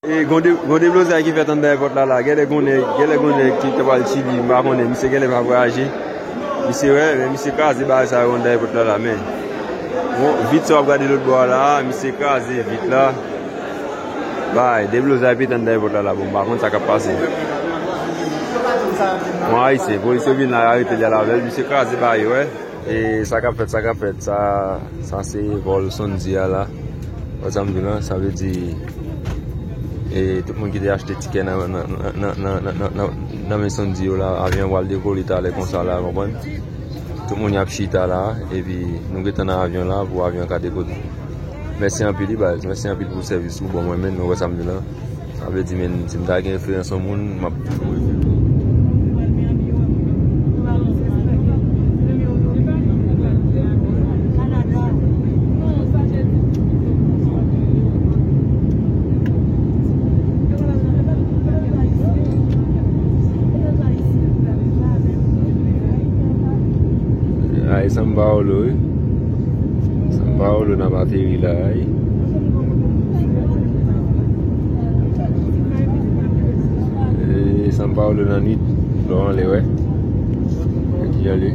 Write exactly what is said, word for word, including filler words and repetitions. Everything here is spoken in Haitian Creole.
E gon de, gon deblozay ki fèt anndan èpòt la la. Genlè gon nèg, genlè gon nèg ki te pral Chili, m pa konnen, misye genlè pa vwayaje. Misye wè, men misye kraze bagay sa yo anndan èpòt la la, men. Bon, vit sa w ap gade lòt bò a la, misye kraze vit la. Bay, deblozay pete anndan èpòt la la, bon, m pa konn sa k ap pase. Bon, ayisyen, polis yo vin la, yo arete l, y al avè l, misye kraze bagay yo, wè. E sa k ap fèt, sa k ap fèt, sa, sa se vòl Sandy a la. Wè sa m di w lan, sa vle di, e tout moun ki te achte tikè nan, nan, nan men Sandy yo la, avyon pral dekole talè konsa la, konprann? Tout moun y ap chita la, epi nou gentan nan avyon la pou avyon ka dekole. Mèsi anpil, wi, baz. Mèsi anpil pou sèvis ou ban mwen, men nou wè sa m di w lan. Sa vle di, men, si m ta gen referans yon moun, m ap toujou refere. Ay, São Paulo, wi. São Paulo n ap ateri la, wi. E, São Paulo nan nwit, lè w anlè, wè. Gad kijan l ye.